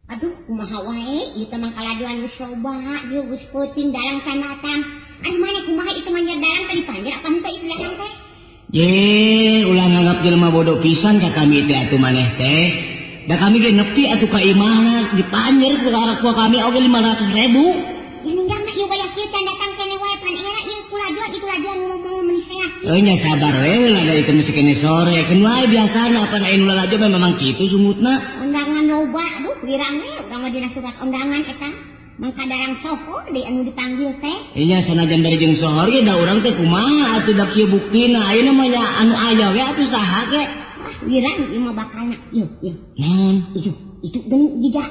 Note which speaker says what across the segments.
Speaker 1: Aduh, kumaha wae ieu teh mah kalajuan geus loba, ieu geus peuting dalang can datang. Aduh maneh kumaha itu mah dalang teh dipanjer apa henteu itu dalang teh?
Speaker 2: Ye, ulah nganggap jelema bodoh pisan ka kami teh atuh maneh teh. Da kami ge nepi atuh ka imahna dipanjer ku ku kami oge 500.000.
Speaker 1: Ya ninggal mah ieu wayah kieu can datang keneh wae pan era ieu kulajuan itu lajuan ngomong meuni sehat.
Speaker 2: Euy nya sabar we lah da itu mesti kene sore. Keun wae biasana pan aya nu lalajo memang kitu sungutna.
Speaker 1: Undangan loba aduh wirang we urang mah dina surat undangan eta. Mangka darang sohor deui anu dipanggil teh.
Speaker 2: Iya sanajan dari jeung sohor ge da urang teh kumaha atuh da kieu buktina ayeuna mah nya anu aya we atuh saha ge.
Speaker 1: Wah wirang ieu mah bakalna. Ieu ieu.
Speaker 2: Naon?
Speaker 1: Itu geun jiga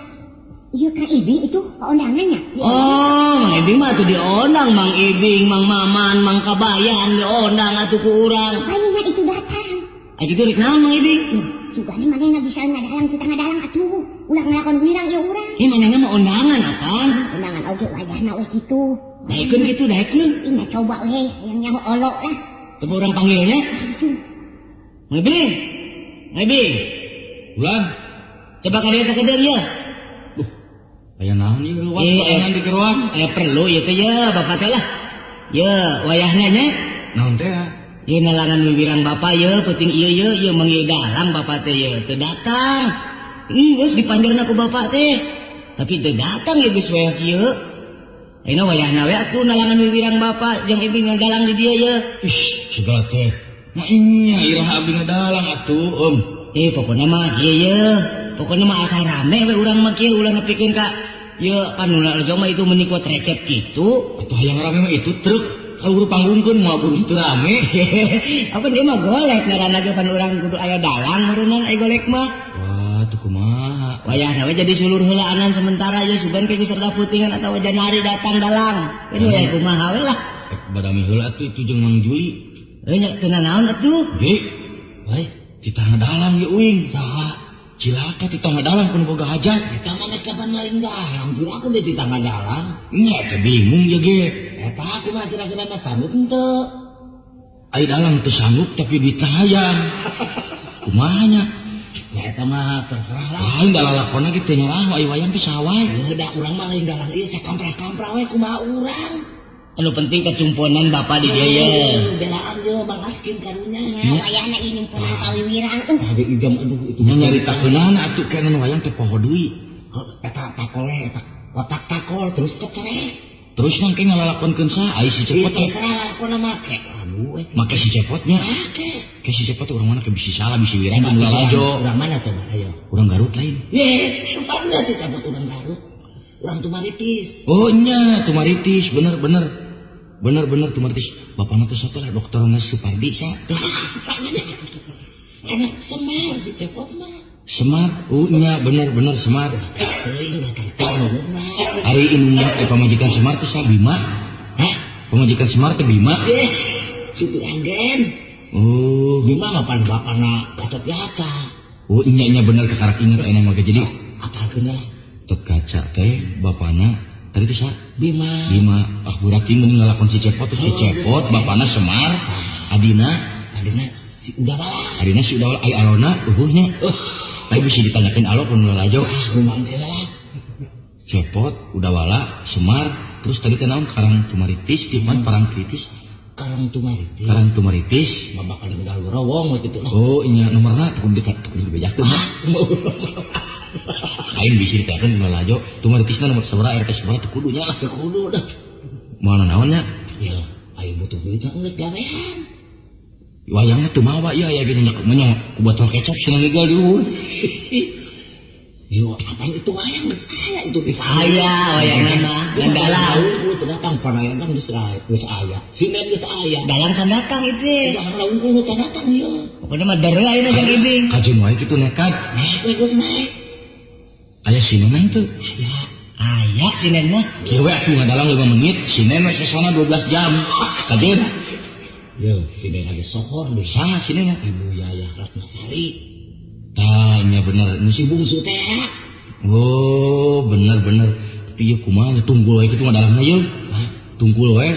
Speaker 1: ieu Kang Ibing itu keundangannya.
Speaker 2: Oh, Mang Ibing mah atuh diondang, Mang Ibing, Mang Maman, Mang Kabayan diondang atuh ku urang.
Speaker 1: Ayeuna itu datang.
Speaker 2: Aya kitu rek naon Mang Ibing?
Speaker 1: Sugane manehna bisa ngadalang kita ngadalang atuh. Ulah ngalakon wirang ieu urang.
Speaker 2: Ih manehna mah undangan apaan?
Speaker 1: Undangan oge wayahna we kitu.
Speaker 2: Daekeun kitu daekeun.
Speaker 1: Ih nya coba we hayang nyaho olo lah.
Speaker 2: Coba urang panggilnya. Mang Ibing. Mang Ibing.
Speaker 3: Ulan.
Speaker 2: Coba ka dieu sakedeung ye.
Speaker 3: Aya naon ieu ruas barengan di geroang?
Speaker 2: Perlu ieu teh ye bapak teh lah. Ye wayahna nya.
Speaker 3: Naon teh?
Speaker 2: Ieu nalangan wiwirang bapak ye peuting ieu ye ieu manggil dalang bapak teh ye teu datang. Geus dipanjerna ku bapak teh. Tapi teu datang ye geus wayah kieu. Ayeuna wayahna we atuh nalangan wiwirang bapak jeung ibing ngadalang di dieu ye.
Speaker 3: Ih, segala teh. Mah nya iraha abdi ngadalang atuh, Om.
Speaker 2: Pokona mah kieu ye. Pokoknya mah asal rame we urang mah kieu ulah nepikeun ka ieu panuna lejong mah itu meuni kuat recet kitu.
Speaker 3: Atuh hayang rame mah itu truk kaluhur panggungkeun moal pun teu rame.
Speaker 2: Apa dia mah golek ngaranna ge pan urang kudu aya dalang meureunnan aya golek mah.
Speaker 3: Wah, tuh kumaha.
Speaker 2: Wayahna we jadi sulur heulaanan sementara ye sugan ke geus rada putingan atawa Januari datang dalang. Ini we kumaha we lah.
Speaker 3: Badami heula atuh itu jeung Mang Juli.
Speaker 2: Heuh nya teu nanaon atuh.
Speaker 3: Ge. Bae, ditah dalang ye uing. Saha? Cilaka di tangga dalang pun boga hajat.
Speaker 4: Eta mah kapan lain dalang, jur aku deh di tangga dalang.
Speaker 3: Nya teh bingung ya ge.
Speaker 4: Eta aku mah kira-kira mah sanggup henteu.
Speaker 3: Ai dalang teu sanggup tapi duit hayang. Kumaha nya?
Speaker 4: Ya eta mah terserah lah.
Speaker 3: Lain da lalakonna ge teu nyerah ai wayang teh saha wae.
Speaker 4: Heuh da urang mah lain dalang ieu sakampra-kampra we kumaha urang.
Speaker 2: Anu penting kecumponan bapak di dieu ye.
Speaker 4: Belaan ye Mang Askin karunya.
Speaker 1: Nya wayahna ieu nyumponan ka wiwirang euy.
Speaker 4: Tadi ijam aduh itu.
Speaker 3: Nya nyaritakeunana atuh kenan wayang teh poho deui.
Speaker 4: Eta takole eta kotak takol terus kecerek.
Speaker 3: Terus nang ke ngalalakonkeun saha ai si Cepot teh?
Speaker 4: Terserah lalakonna make. Aduh we.
Speaker 3: Make si Cepotnya.
Speaker 4: Make.
Speaker 3: Ke si Cepot urang mana ke bisi salah bisi wirang nu lalajo.
Speaker 4: Urang mana coba ayo.
Speaker 3: Urang Garut lain.
Speaker 4: Ye, pan si Cepot urang Garut. Urang Tumaritis.
Speaker 3: Oh nya Tumaritis bener bener. Bener-bener Tumaritis. Bapakna teh satu lah dokterna Supardi sa.
Speaker 4: Anak Semar si Cepot mah.
Speaker 3: Semar, oh nya bener-bener Semar. Ari indungna teh pamajikan Semar teh sa Bima.
Speaker 4: Hah?
Speaker 3: Pamajikan Semar teh Bima.
Speaker 4: Si Piranggen.
Speaker 3: Oh,
Speaker 4: Bima mah pan bapana Gatot Kaca.
Speaker 3: Oh nya nya bener kakarak inget ayeuna mah jadi.
Speaker 4: Apalkeun lah.
Speaker 3: Gatot Kaca teh bapana tadi teh sa
Speaker 4: Bima.
Speaker 3: Bima. Ah budak ieu mending ngalakon si Cepot terus si Cepot bapana Semar, adina
Speaker 4: adina si Udawala.
Speaker 3: Adina si Udawala ai alona eueuh nya. Tapi bisa ditanyakeun alo pun lalajo.
Speaker 4: Ah kumaha teh lah.
Speaker 3: Cepot, Udawala, Semar, terus tadi teh naon Karang Tumaritis, di mana Parang Kritis?
Speaker 4: Karang Tumaritis.
Speaker 3: Karang Tumaritis.
Speaker 4: Mah bakal denggal gorowong we kitu.
Speaker 3: Oh nya nomorna tuh kudu dibejakeun. Lain bisa ditanyakeun nu lalajo, Tumaritisna nomor sabaraha RT sabaraha teu kudu nya lah.
Speaker 4: Teu kudu dah.
Speaker 3: Moal naon nya?
Speaker 4: Ya, aya butuh duit mah geus gawean.
Speaker 3: Wayangna teu mawa ieu aya ge nyak menya ku botol kecap cenah ngigal di luhur.
Speaker 4: Yo, apaan itu wayang geus aya itu
Speaker 2: geus aya wayangna mah. Ngan dalang.
Speaker 4: Teu datang panayangan geus aya, geus aya. Sinden geus aya.
Speaker 2: Dalang can datang itu.
Speaker 4: Dalang unggul can datang ieu.
Speaker 2: Pokona mah deureuh ayeuna jeung Ibing.
Speaker 3: Kajeun wae kitu nekat.
Speaker 4: Naik we geus naik.
Speaker 3: Aya sinden mah teu?
Speaker 4: Aya.
Speaker 2: Aya sinden mah.
Speaker 3: Kieu we atuh ngadalang 5 menit, sinden we sesana 12 jam. Kajeun.
Speaker 4: Yo, sinden lagi sohor deui.
Speaker 3: Saha sinden mah?
Speaker 4: Ibu Yayah Ratnasari.
Speaker 3: Tanya bener,
Speaker 4: nu si bungsu teh.
Speaker 3: Oh, bener bener. Tapi ieu kumaha tunggul we kitu ngadalang ieu?
Speaker 4: Hah?
Speaker 3: Tunggul we.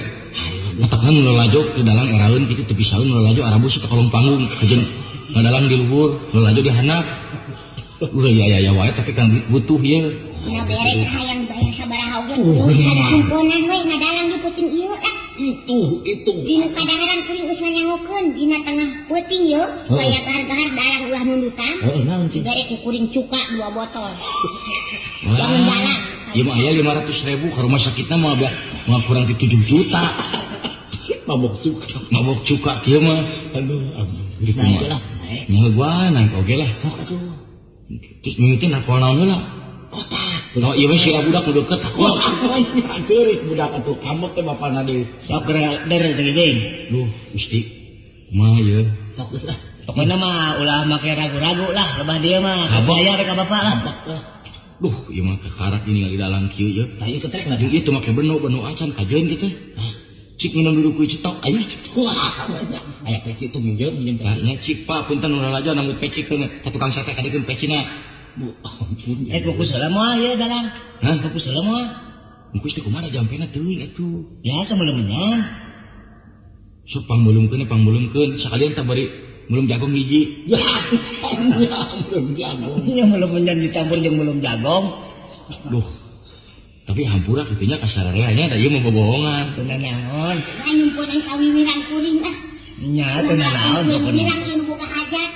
Speaker 3: Matakna nu lalajo di dalang eraeun kitu teu pisaeun nu lalajo arabus ka kolong panggung kajeun ngadalang di luhur, nu lalajo di handap. Ulah ya wae tapi kan butuh ieu.
Speaker 1: Nah beres hayang bayar sabaraha oge kudu dikumponan we ngadalang di peuting ieu ah.
Speaker 4: Itu.
Speaker 1: Dinu kadaharan kuring geus nganyangokeun dina tengah peuting ieu supaya gahar-gahar dalang ulah nundutan.
Speaker 4: Heeh, naon cing?
Speaker 1: Bere ku kuring cuka 2 botol. Jangan dalang.
Speaker 3: Ieu mah aya 500.000 ka rumah sakitna mah moal kurang ti 7 juta.
Speaker 4: Mabok cuka.
Speaker 3: Mabok cuka kieu mah.
Speaker 4: Aduh, ampun. Geus naik lah.
Speaker 3: Nya gua naik oge lah.
Speaker 4: Sok atuh.
Speaker 3: Terus mimiti nakol naon heula?
Speaker 4: Kotak.
Speaker 3: Oh, ieu mah sirah budak nu deukeut.
Speaker 4: Wah, ceurik budak atuh kamek teh bapana deui.
Speaker 2: Sok der segini.
Speaker 3: Duh, Gusti. Kumaha ieu?
Speaker 4: Sok geus ah.
Speaker 2: Pokoknya mah ulah make ragu-ragu lah, lebah dia mah. Percaya ka bapak lah.
Speaker 3: Duh, ieu mah kakarak ini ningali dalang kieu ieu.
Speaker 4: Tah ieu ketrek lah.
Speaker 3: Jeung ieu teu make beno acan kajeun kitu.
Speaker 4: Hah?
Speaker 3: Cik minum dulu ku cetok aya.
Speaker 4: Wah, aya peci tuh minjem.
Speaker 3: Tah nya cik Pak, punten ulah lalajo nambut peci teh ka tukang sate kadikeun pecina.
Speaker 4: Bu, ampun.
Speaker 2: Kukus heula moal ieu dalang.
Speaker 3: Hah?
Speaker 2: Kukus heula moal.
Speaker 3: Kukus teh kumaha jampena teuing atuh.
Speaker 2: Ya sameuleumnya.
Speaker 3: Sok pangmeuleumkeun sakalian tah bari meuleum jagung hiji.
Speaker 4: Ya, meuleum jagung.
Speaker 2: Nya meuleum dicampur jeung meuleum jagong.
Speaker 3: Duh. Tapi hampura kitu nya kasararea nya da ieu mah bobohongan.
Speaker 2: Teu naon.
Speaker 1: Nyumpunan ka wiwirang kuring ah.
Speaker 2: Nya teu naon pokona.
Speaker 1: Wiwirang ieu nu boga hajat.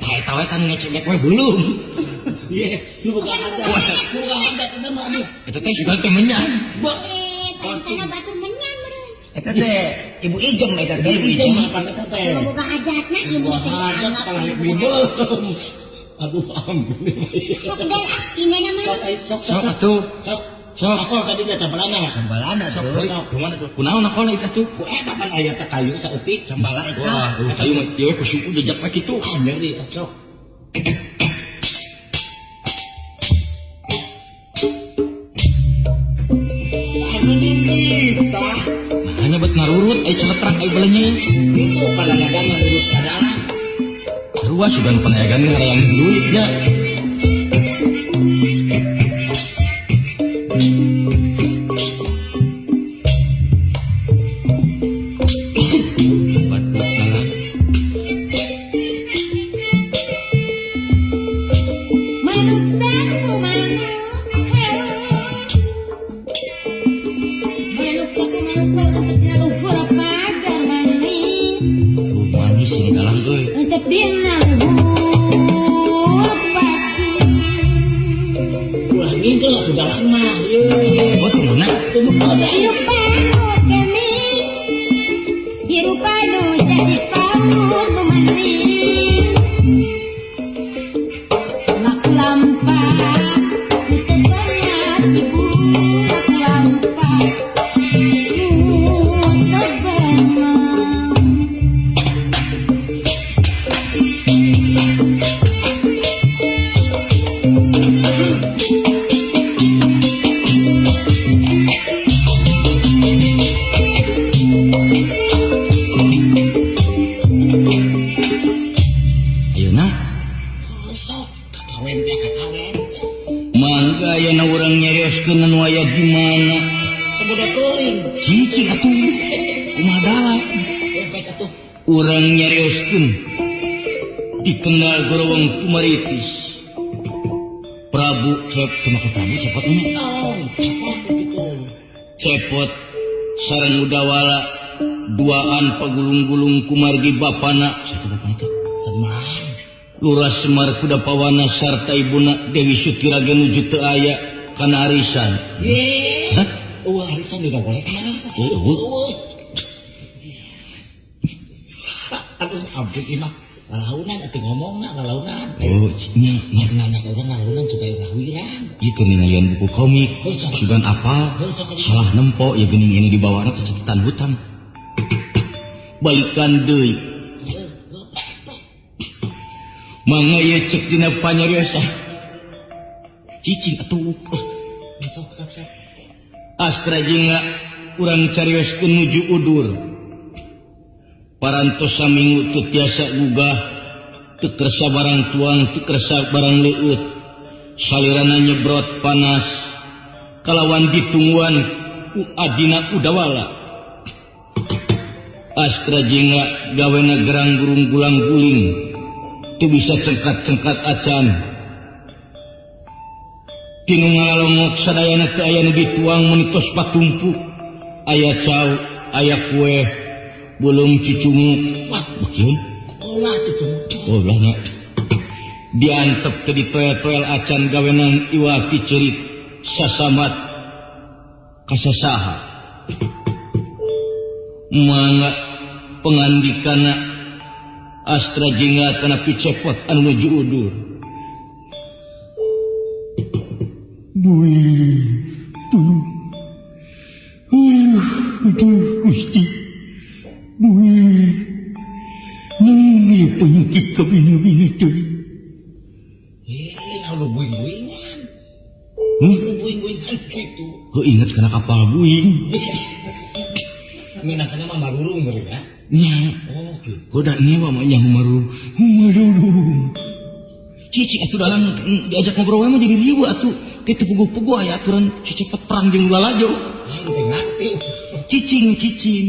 Speaker 3: Tah eta we kan ngecek we belum.
Speaker 4: Ieu nu boga hajat. Boga hajat eta mah aduh.
Speaker 3: Eta teh sudah teh menyan.
Speaker 1: Kana batur menyan meureun.
Speaker 2: Eta teh Ibu Ijem eta teh Ibu Ijem
Speaker 4: apa eta teh?
Speaker 1: Nu boga hajatna ieu mah teh
Speaker 4: dianggap. Aduh ampun.
Speaker 1: Sok der ah pinena mah.
Speaker 4: Sok
Speaker 3: sok atuh.
Speaker 4: Sok. Sok aku tadi teh cambalana.
Speaker 2: Cambalana
Speaker 3: tuh. Kumaha tuh? Kunaon akolna itu tuh?
Speaker 4: Ku eta pan aya teh kayu saeutik
Speaker 2: cambala eta.
Speaker 3: Wah, kayu mah ieu ku suku jejak we kitu.
Speaker 4: Ah nyeri sok.
Speaker 3: Makanya bet ngarurut ai celetrak ai belenyeng.
Speaker 4: Kitu panayagan ngarurut sadara.
Speaker 3: Sarua sugan panayagan hayang duit nya. Cepot sareng Udawala duaan pagulung-gulung kumargi bapana satu bapana teh
Speaker 4: Semar
Speaker 3: Lurah Semar kuda pawana sarta ibuna Dewi Sutiraga nuju teu aya kana arisan.
Speaker 4: Ye.
Speaker 3: Hah?
Speaker 4: Eueuh arisan juga boleh kana.
Speaker 3: Eueuh.
Speaker 4: Aduh ampun ieu mah lalaunan atuh ngomongna lalaunan.
Speaker 3: Oh, nya
Speaker 4: nya urang lalaunan supaya ulah wirang.
Speaker 3: Ieu keur ningalian buku komik. Sugan apa? Salah nempo ya geuning ini dibawana ke catatan hutang. Balikan deui. Mangga ieu cek dina panyariosa. Cicing atuh.
Speaker 4: Sok sok sok.
Speaker 3: Astra jingga urang carioskeun nuju udur. Parantos saminggu teu tiasa gugah, teu kersa barang tuang, teu kersa barang leueut. Salirana nyebrot panas, kalawan ditungguan ku adina Udawala. Astra jingga gawena gerang burung gulang guling, teu bisa cengkat-cengkat acan. Tinu ngalalongok sadayana teu aya nu dituang meuni tos patumpuk. Aya cau, aya kue, belum cucunguk. Wah, bekiun.
Speaker 4: Olah cucunguk.
Speaker 3: Olah nya. Diantep teh ditoel-toel acan gawenan iwa kicerit sasamat kasasaha. Mangga pengandikana Astra Jingga kana picepot anu nuju udur.
Speaker 5: Buih, tuh. Aduh, Gusti. Buih. Nang penyakit kabina-bina teh.
Speaker 4: Naon lu buing-buingan?
Speaker 3: Hmm?
Speaker 4: Buing-buingan gitu.
Speaker 3: Kau ingat kana kapal buing?
Speaker 4: Minangkana mah marurung meureun ya.
Speaker 3: Nya.
Speaker 4: Oh, gitu.
Speaker 3: Udah nyewa mah nya marurung. Marurung. Cici atuh dalam diajak ngobrol mah jadi riweuh atuh. Kitu puguh-puguh aya aturan cicepet perang jeung lalajo.
Speaker 4: Lain teh ngarti.
Speaker 3: Cicing cicing.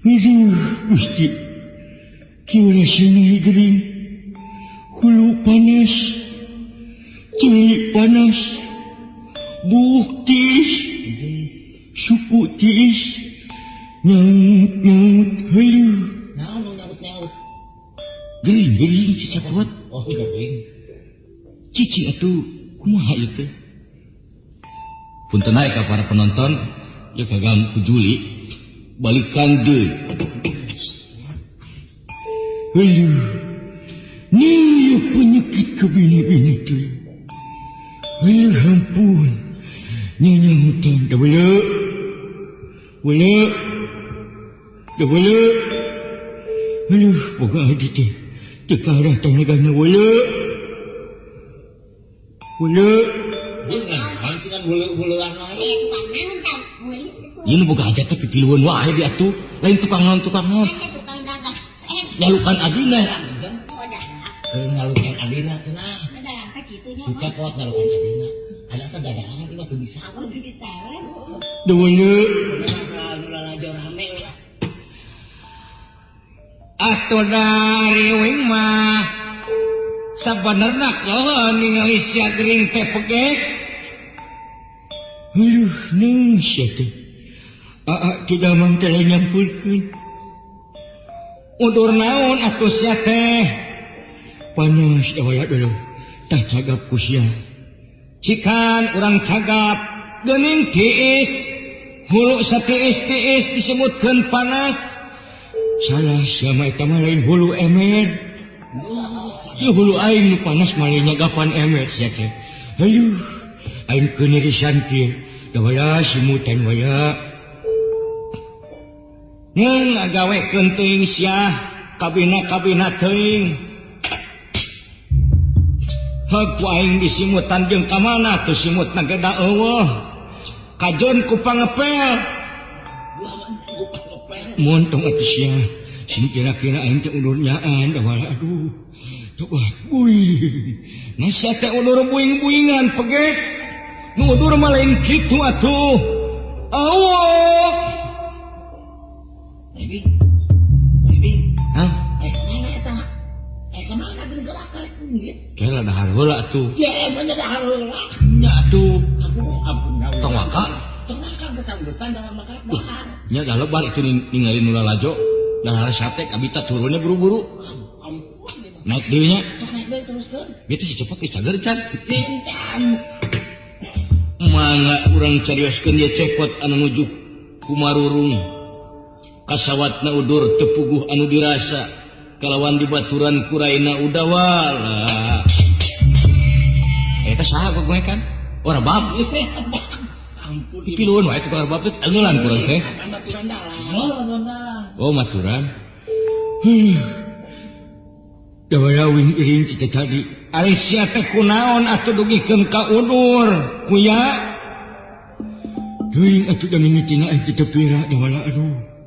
Speaker 5: Aduh, Gusti. Kieu rasana gering. Hulu panas. Ceuli panas. Buuk tiis. Suku tiis. Nyaut-nyaut heueuh.
Speaker 4: Naon nu nyaut-nyaut?
Speaker 3: Gering-gering cicepot.
Speaker 4: Oh, gering.
Speaker 3: Cici atuh kumaha ieu teh? Punten aya ka para penonton, ieu kagam ku Juli balikan deui.
Speaker 5: Heueuh. Ni penyakit kabina-bina teh. Heueuh ampun. Nyanyahutan da beuleu. Beuleu. Da beuleu. Aduh, boga adi teh. Teu kaarah tanagana beuleu. Beuleu.
Speaker 1: Tukang naon tah meuli itu.
Speaker 3: Ieu nu boga hajat teh pipilueun wae di atuh. Lain tukang naon tukang naon.
Speaker 1: Tukang dagang.
Speaker 3: Nyalukan adina.
Speaker 1: Oh, dah.
Speaker 4: Ngalukan adina cenah.
Speaker 1: Dagang teh kitu nya.
Speaker 4: Dicepot ngalukan adina. Ada teh dagangan ieu mah teu bisa.
Speaker 1: Oh, teu bisa we.
Speaker 5: Da beuleu.
Speaker 2: Lalajo rame we.
Speaker 3: Atuh dari wing mah sabenerna kalau ningali sia gering teh pegek.
Speaker 5: Aduh, nang sia teh. Aa teh damang teh nyampurkeun.
Speaker 3: Udur naon atuh sia teh?
Speaker 5: Panas da dulu. Tah cagap ku sia.
Speaker 3: Cikan urang cagap geuning tiis. Hulu satiis-tiis disebutkeun panas.
Speaker 5: Salah sia mah eta mah lain hulu emer. Ieu hulu aing nu panas mah lain nyagapan emer sia teh. Aduh, aing keun irisan kieu. Da waya simutan waya.
Speaker 3: Ngeung ngagawekeun teuing sia, kabina-kabina teuing. Heug ku aing disimutan jeung ka mana tuh simutna ge da eueuh. Kajeun ku pangepel.
Speaker 5: Montong atuh sia. Sing kira-kira aing teh udur nyaan da wala aduh. Tuh buing.
Speaker 3: Nah sia teh udur buing-buingan pegek. Nu udur mah lain kitu atuh. Awok.
Speaker 4: Bibi. Bibi.
Speaker 3: Hah?
Speaker 4: Mana eta? Kemana geuning gerak karek duit?
Speaker 3: Kela dahar heula atuh.
Speaker 4: Ya emangnya dahar heula.
Speaker 3: Nya atuh.
Speaker 4: Aduh, ampun gawe.
Speaker 3: Tong waka.
Speaker 4: Tong waka geus dalam makanan dahar.
Speaker 3: Nya dah lebar itu ningali nu lalajo. Dahar sate kabita turunnya buru-buru.
Speaker 4: Ampun.
Speaker 3: Naik deui nya.
Speaker 4: Sok naik deui teruskeun.
Speaker 3: Bieu teh si cepot geus cager can.
Speaker 4: Bintan.
Speaker 3: Mangga urang carioskeun ye cepot anu nuju kumarurung. Kasawatna udur teu puguh anu dirasa kalawan dibaturan kuraina udawala. Eta saha gogoekan? Ora bab.
Speaker 4: Ampun.
Speaker 3: Pipilueun wae tukang bab teh engeulan kurang teh.
Speaker 4: Maturan dalang.
Speaker 3: Oh, maturan.
Speaker 5: Da waya wing iring teh tadi.
Speaker 3: Ari sia teh kunaon atuh dugikeun ka udur? Kuya.
Speaker 5: Teuing atuh da mimitina aing teh teu pira da wala aduh.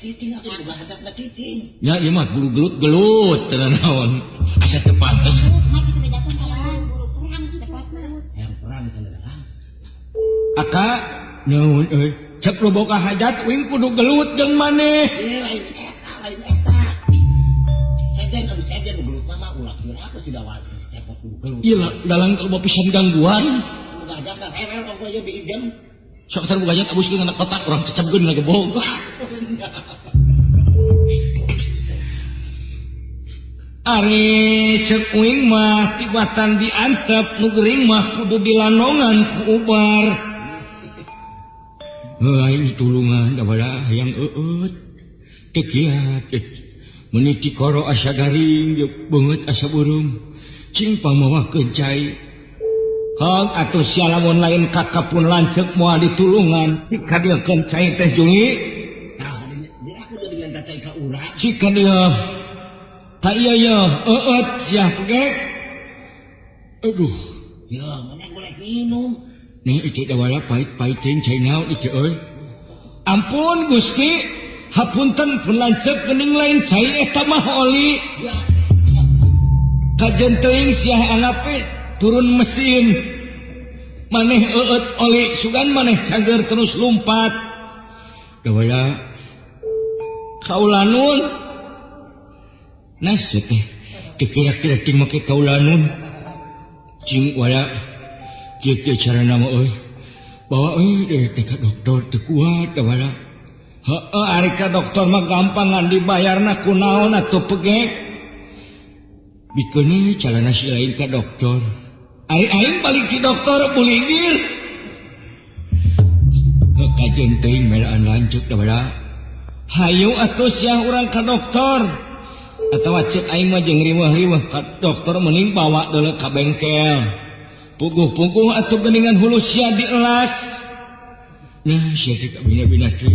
Speaker 4: Cicing atuh boga hajatna cicing.
Speaker 3: Nya ieu mah buru gelut-gelut teu naon. Asa teu pantes.
Speaker 4: Yang perang cenah dalang.
Speaker 3: Aka
Speaker 5: naon euy?
Speaker 3: Cek lu boga hajat uing kudu gelut jeung maneh.
Speaker 4: Ieu lain eta, lain eta. Sejen anu sejen gelut mah ulah kira aku si dawal cepot kudu
Speaker 3: Ieu dalang loba pisan gangguan. Sok tar bugajat abuskeun kana kotak urang cecebkeun lagi bohong.
Speaker 5: Ari ceuk uing mah tibatan diantep nu gering mah kudu dilanongan ku ubar. Heuh aing ditulungan da bala hayang eueut. Teu kiat meuni tikoro asa garing jeung beungeut asa beureum. Cing pamawakeun cai. Hong atuh sia lamun lain kakapun lanceuk moal ditulungan. Dikadieukeun cai teh Juli.
Speaker 4: Tah dia kudu diminta cai ka urang.
Speaker 5: Cik ka dieu. Ta iya ya, eueut sia pegek. Aduh.
Speaker 4: Ya, mana boleh minum.
Speaker 5: Nih ieu da wala pahit-pahit teuing cai naon ieu euy. Ampun Gusti, hapunten pun lanceuk geuning lain cai eta mah oli. Kajen teuing sia angape turun mesin. Maneh eueut oli sugan maneh cager terus lumpat. Da wala kaulanun. Nasib teh kira-kira ting make kaulanun cing wala kieu carana mah euy bawa euy deui teh ka dokter teu kuat da wala heueuh ari ka dokter mah gampang ngan dibayarna ku naon atuh pegek bikeun carana si lain ka dokter ari aing balik ti dokter buligir heuh kajeun teuing melaan lanceuk da wala hayu atuh sia urang ka dokter atawa cek aing mah jeung riweuh-riweuh ka dokter mending bawa deuleu ka bengkel puguh-puguh atuh geuningan hulu sia dielas nah sia teh kabina-bina teh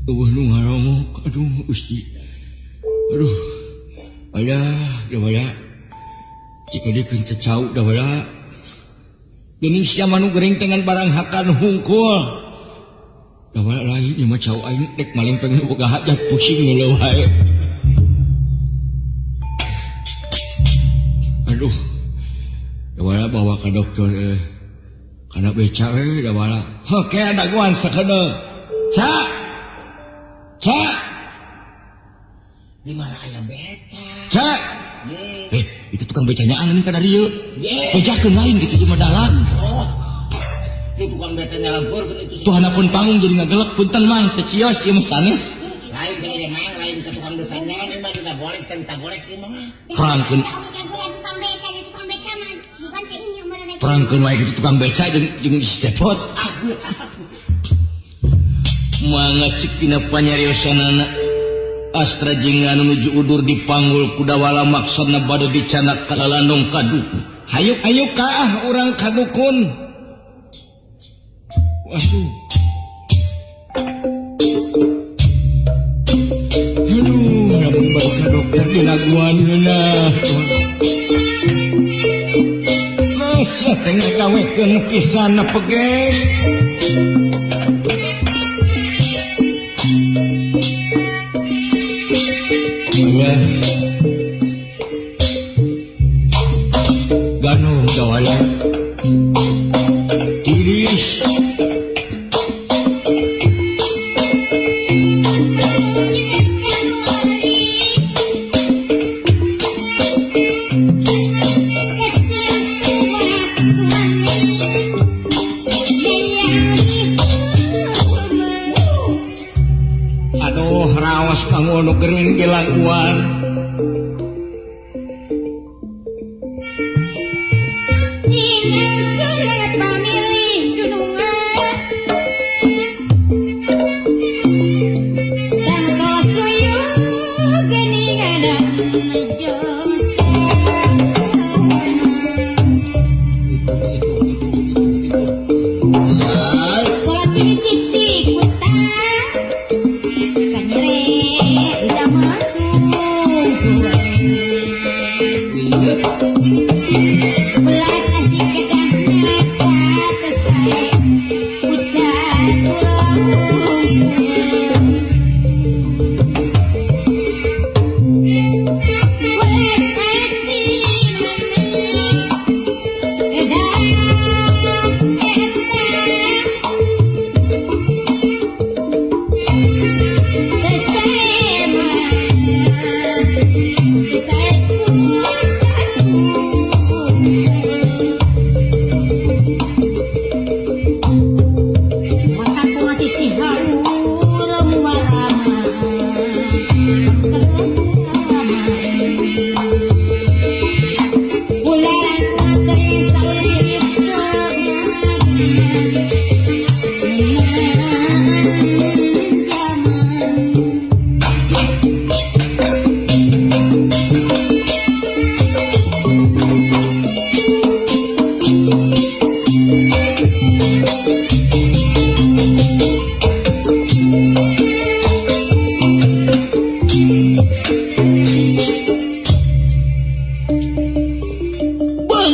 Speaker 5: eueuh nu ngaromok aduh Gusti aduh alah da wala cik dikeun teh cau da wala geuning sia mah nu gering dengan barang hakan hungkul da wala lain ieu mah cau aing dek maling pengen boga hajat pusing ngeuleuh wae. Aduh, dawala bawa ke dokter karena beca dawala. Oke, daguan sakedeung. Ca. Ca.
Speaker 4: Di mana aya beca?
Speaker 3: Ca. Itu tukang becanya aneh ka dari ieu. Bejakeun lain gitu di dalang.
Speaker 4: Oh. Itu tukang becanya lampurkeun itu.
Speaker 3: Tuh hanapun panggung jadi ngagelek punten mang teu cios ieu mah sanes.
Speaker 4: Lain ka ieu mang lain ka tukang becanya ieu mah tidak boleh tidak boleh ieu mah.
Speaker 3: Perangkeun. Perangkeun wae kitu tukang beca jeung si cepot. Mangga cik dina panyariosanana Astra jeung anu nuju udur dipanggul ku dawala maksudna bade dicanak ka lalandong ka dukun.
Speaker 5: Hayuk-hayuk kaah urang ka dukun. Waduh. Aduh, lamun bade ka dokter dilaguan heula. Masa teh ngagawekeun pisan pegek. Ya. Ganong dawala. Tiris. Aduh, rawas pangono gering dilakuan.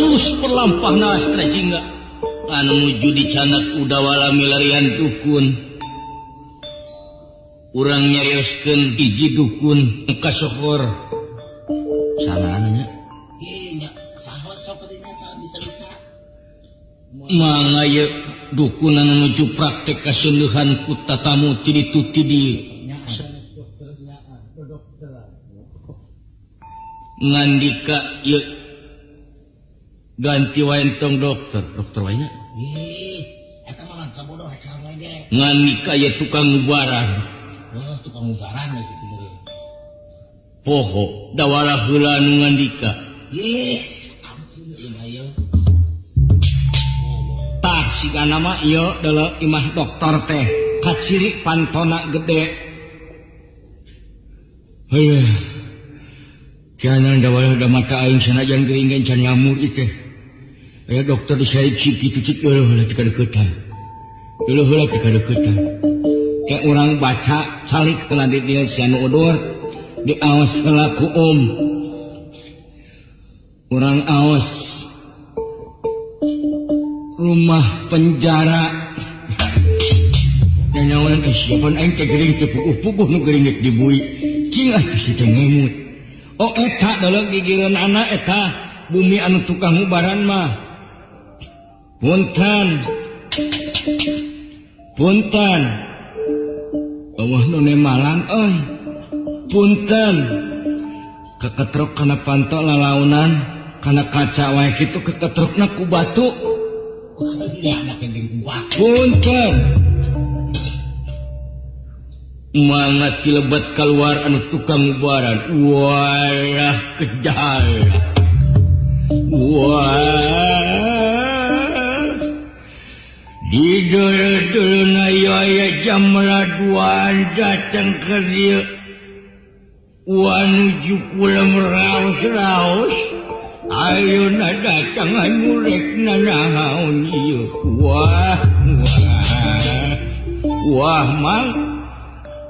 Speaker 3: Terus perlampahna Astra Jingga anu nuju dicanak Udawala milarian dukun. Urang nyarioskeun hiji dukun kasohor. Salah nya. Mangga ieu dukun anu nuju praktek kaseuneuhan ku tatamu ti ditu ti dieu. Ngandika ieu ganti wae entong dokter, dokter wae nya.
Speaker 4: Eta mah bangsa bodoh eta wae ge.
Speaker 3: Ngandika ieu tukang ubaran.
Speaker 4: Heuh, tukang ubaran we kitu meureun.
Speaker 3: Poho dawala heula nu ngandika.
Speaker 4: Ih, ampun ieu mah ieu.
Speaker 5: Tah sigana mah ieu deuleu imah dokter teh kaciri pantona gede.
Speaker 3: Heuh. Jangan dawala da mata aing sanajan geuring ge can ngamur ieu teh. Aya dokter disaik kitu cik leuh heula teu kadeuketan. Leuh heula teu kadeuketan.
Speaker 5: Kayak urang baca calik heula di dieu sia nu udur diaos heula ku um. Urang aos rumah penjara.
Speaker 3: Nyanyawan siapa aing teh geuring teu puguh-puguh nu geuring rek dibui. Cing atuh si teh ngemut.
Speaker 5: Oh eta deuleu gigireun anak eta bumi anu tukang ubaran mah. Punten. Punten. Eueuh nu nemalang euy. Punten. Keketrok kana panto lalaunan kana kaca wae kitu keketrokna ku batu. Punten.
Speaker 3: Mangga tilebet keluar anu tukang ubaran. Walah kejal. Wah. Di dulu-duluna aya jam 2 datang ke dieu. Wanuju kulem raos-raos. Ayeuna datang anu rek nanaon ieu. Wah, wah. Wah, Mang.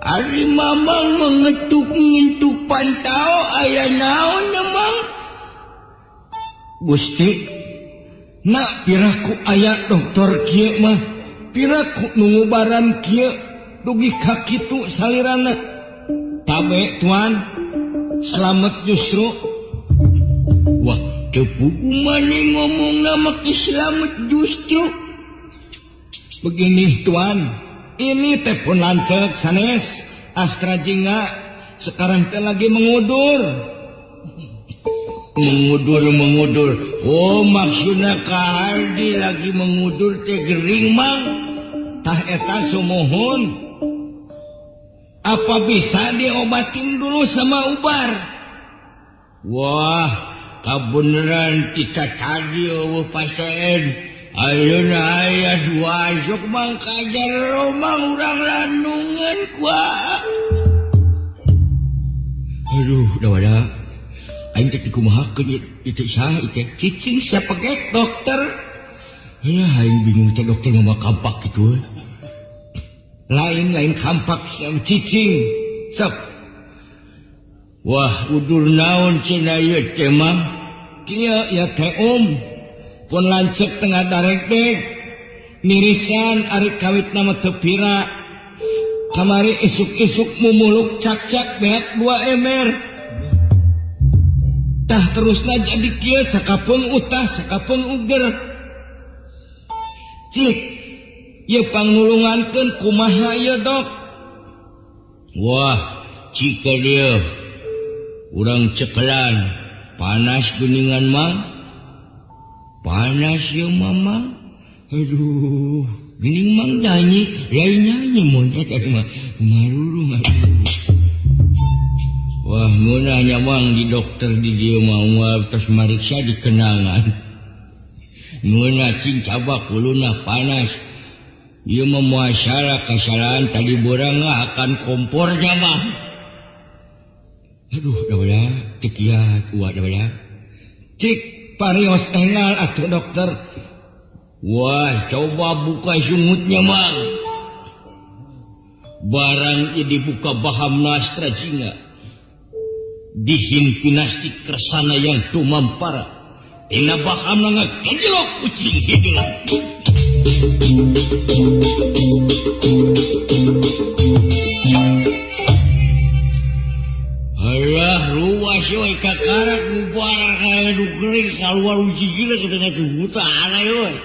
Speaker 3: Ari mamang mengetuk ngintuk pantau aya naon nya Mang?
Speaker 5: Gusti, nak piraku aya dokter kieu mah, piraku nu ngubaran kieu dugi ka kitu salirana. Tabe tuan, selamat justru.
Speaker 3: Wah, teu puguh maneh ngomongna make selamat justru.
Speaker 5: Begini tuan, ini telepon lanceuk sanes Astra Jingga sekarang teh lagi mengudur.
Speaker 3: Mengudur. Oh, maksudna Ka Hardi lagi mengudur teh gering Mang.
Speaker 5: Tah eta sumuhun. Apa bisa diobatin dulu sama ubar?
Speaker 3: Wah, kabeneran kita tadi eueuh pasien. Ayeuna aya dua sok Mang kajar Mang urang landungan kuah.
Speaker 5: Aduh, dah. Aing teh dikumahakeun ieu teh saha ieu teh? Cicing siapa ge dokter? Alah, aing bingung teh dokter mah kampak kitu. Lain kampak siapa cicing. Sok.
Speaker 3: Wah, udur naon cenah ieu teh Mang?
Speaker 5: Kieu ya teh um. Pun lanceuk tengah darekdek. Mirisan ari kawitna mah teu pira. Kamari isuk-isuk mumuluk cak-cak beak 2 ember. Tah terusna jadi kieu sakapeung utah sakapeung uger. Cik, ieu pangnulungankeun kumaha ieu dok?
Speaker 3: Wah, cik ka dieu. Urang cekelan, panas geuningan Mang. Panas ieu Mamang. Aduh, geuning Mang nyanyi, lain nyanyi monyet eta mah marurung atuh. Wah, ngeunah nya Mang di dokter di dieu mah moal tos mariksa dikenangan. Ngeunah cing cabak huluna panas. Ieu mah muasara kasalahan tadi borang akan kompornya mah.
Speaker 5: Aduh, dah bala, cik ya, kuat dah bala. Cik parios engal atuh dokter.
Speaker 3: Wah, coba buka sungutnya Mang. Barang ieu dibuka baham Astra Jingga. Dihimpinasti kersana yang tumampara. Dina bahamna ngagejlok ucing hideung. Alah ruas euy kakarak bubar kaya nu gering kaluar ucing hideung ke tengah hutan euy.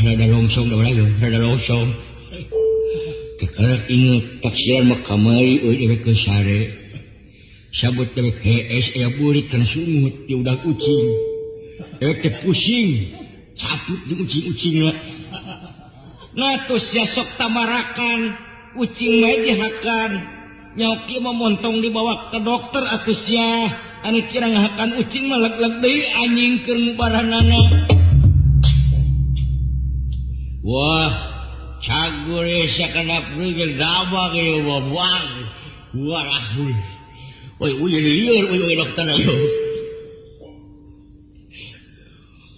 Speaker 3: Rada longsong dah lagi, rada longsong. Kekarak inget taksiran mah kamari euy dewek ke sare. Sabut dewek HS aya burit kana sungut di udah ucing. Dewek teh pusing, caput di ucing-ucing lah. Nah tos sia sok tamarakan, ucing mah dihakan. Nyaoki mah montong dibawa ke dokter atuh sia. Anu kira ngahakan ucing mah leg-leg deui anjing keur ngubaranana. Wah, cagur sia kana prigel dabag ieu wah. Walah. Oi, oi lieur oi dokter ayo.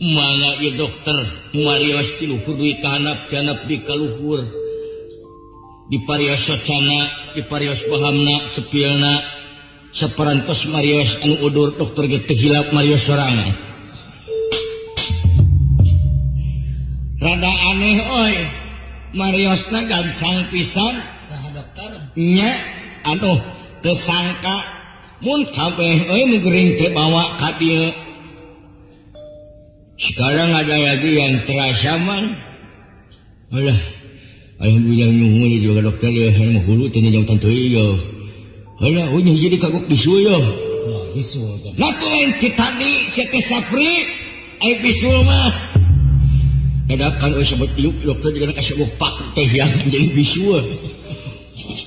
Speaker 3: Mangga ieu dokter marios ti luhur duit ka handap janap di ka luhur. Di parios socana, di parios pahamna, cepilna, saparantos marios anu udur dokter ge teu hilap marios sorangan. Rada aneh oi, mariosna gancang pisan
Speaker 4: saha dokter
Speaker 3: nya aduh tesangka mun kabeh euy nu gering teh bawa ka dieu. Sekarang ada lagi yang terasa man. Alah, alhamdulillah nyuhun juga dokter ya mah hulu teh jauh teu ieu. Alah, euy jadi kagok bisul yo.
Speaker 4: Wah, bisul.
Speaker 3: Lah tuh lain ti tadi sia teh Sapri, ai bisul mah. Dadakan euy sebut iuk dokter juga kasih pak teh yang jadi bisul.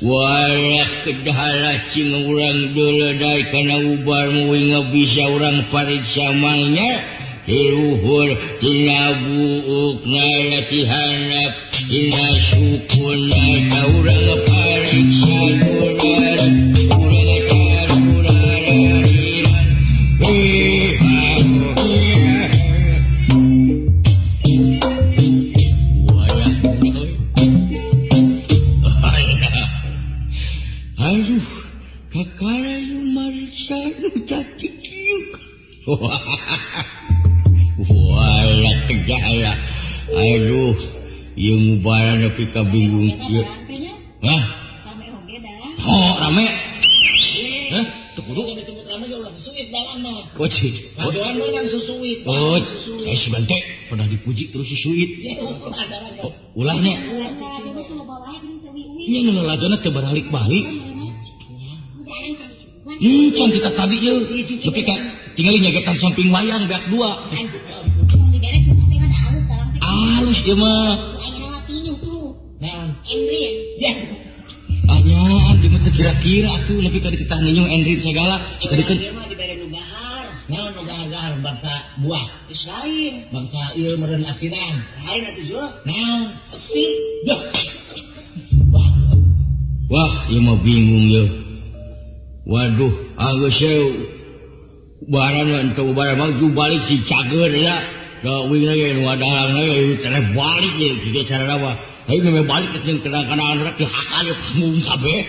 Speaker 3: Walah kedahala cing urang deuleudai kana ubar muing bisa urang pariksa mangnya di luhur tina buuk nalati hanap tina sukuna ka urang pariksa dular urang carurariran. Aduh, kakara yung mariksa nu tadi kiuk. Walah kejala. Aduh, ieu ngubaran nepi ka bingung kieu. Hah?
Speaker 1: Rame oge dah.
Speaker 3: Oh, rame. Hah? Teu kudu
Speaker 4: disebut rame ge ulah sesuit dalam mah.
Speaker 3: Kocik.
Speaker 4: Padoan mah nang susuit.
Speaker 3: Oh, sebentar pernah dipuji terus susuit. Oh, ulahnya. Ini nu lalajona teu baralik-balik. Can kita tadi ieu. Nepi ka tingali nyagetan samping wayang beak dua. Halus ieu mah.
Speaker 1: Endrin.
Speaker 4: Ya.
Speaker 3: Ah nyaan di mah teu kira-kira atuh nepi ka diketah ninyung Endrin segala. Cika dikeun.
Speaker 4: Ieu mah dibere nu gahar. Naon nu gahar-gahar bangsa buah.
Speaker 2: Geus lain.
Speaker 4: Bangsa ieu meureun asinan.
Speaker 2: Lain atuh jo.
Speaker 4: Naon?
Speaker 2: Sepi.
Speaker 4: Duh.
Speaker 3: Wah, ieu mah bingung ieu. Waduh, geus baran teu baran mah ju balik si cager ya. Da wing lagi nu adalang lagi cara balik ye kieu cara mah. Tapi memang balik ke jeung kenang-kenangan rek dihakan ye panggung kabeh.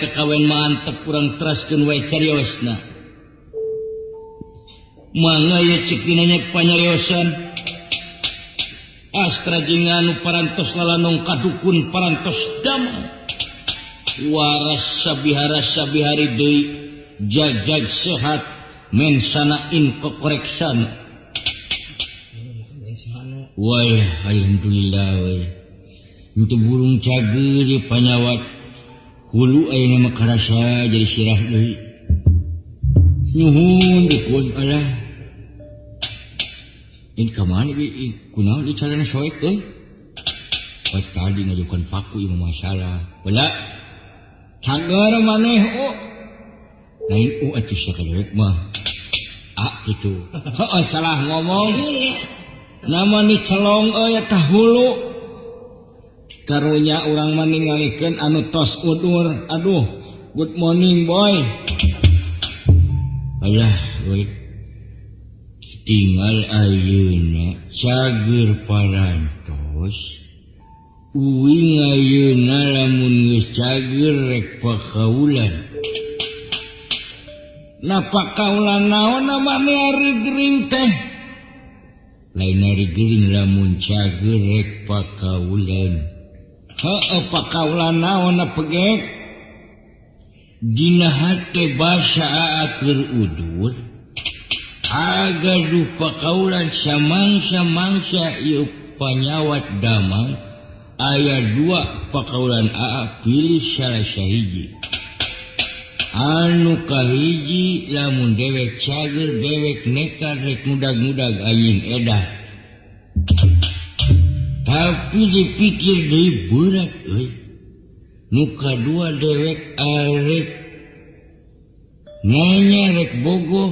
Speaker 3: Kekawen mantep kurang teraskeun wae cariosna. Mangga ye cek dina panyariosan. Astra jeung anu parantos lalanong kadukun parantos damang. Waras sabihara sabihari deui jagjag sehat mensana in kokoreksana. Wah, alhamdulillah we. Untuk burung cager di panyawat. Hulu ayeuna mah karasa jadi sirah deui. Nuhun dukun alah. Ini ka mana ieu kunaon ieu calana soek euy? Oh tadi ngajukan paku ieu masalah. Bala cager maneh o. Lain u atuh sakalewek mah. Ah kitu. Heuh salah ngomong. Nama ni celong euy eta hulu. Karunya urang mah ningalikeun anu tos udur. Aduh, good morning boy. Alah euy. Tinggal ayeuna cager parantos. Uing ayeuna lamun geus cager rek pakaulan. Nah pakaulan naon namanya ari gering teh? Lain ari gering lamun cager rek pakaulan. Heeh pakaulan naon pegek dina hate basa aakeun udur
Speaker 5: Agaduh pakaulan samangsa-mangsa ieu panyawat damang aya dua pakaulan aa pilih salah sahiji. Anu kahiji lamun dewek cager dewek nekat rek mudag-mudag anjing edah. Tapi dipikir deui berat euy. Nu kadua dewek arek nanya rek bogoh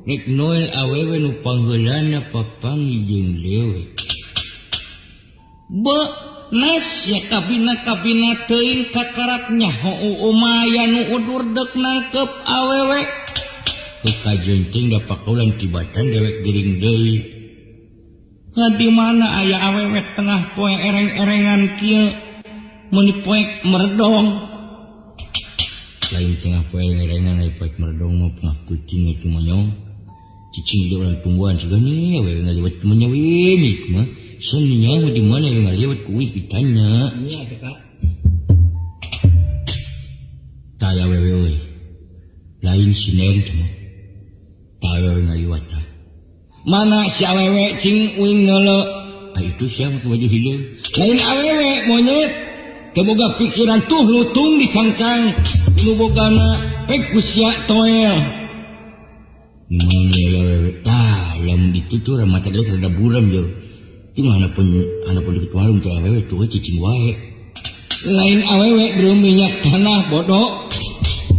Speaker 5: rek noel awewe nu pangheulana papanggih jeung dewek.
Speaker 4: Be nas ya kabina-kabina teuing kakarak nyaho umaya nu udur dek nangkep awewe.
Speaker 5: Teu kajenting da pakaulan tibatan dewek gering deui.
Speaker 4: Lah di mana aya awewe tengah poe ereng-erengan kieu meuni poek merdong.
Speaker 5: Lain tengah poe erengan aya poek merdong mah tengah kucing itu mah nyaho. Cicing di orang tungguan segani we ngaliwat menyawi mah. Seninya di mana yang ngaliwat kuih ditanya.
Speaker 4: Nya teh Kak.
Speaker 5: Taya wewe euy. Lain sinen teh mah. Taya we ngaliwat tah.
Speaker 4: Mana si awewe cing uing neuleu.
Speaker 5: Ah itu sia mah baju hideung.
Speaker 4: Lain awewe monyet. Teu boga pikiran tuh lutung dicangcang. Nu bogana pek ku sia toel.
Speaker 5: Mana ya wewe tah lamun ditutur mata dewek rada buram yo. Itu mah hanapun deket warung teh awewe tuh cicing wae.
Speaker 4: Lain awewe beureum minyak tanah bodoh.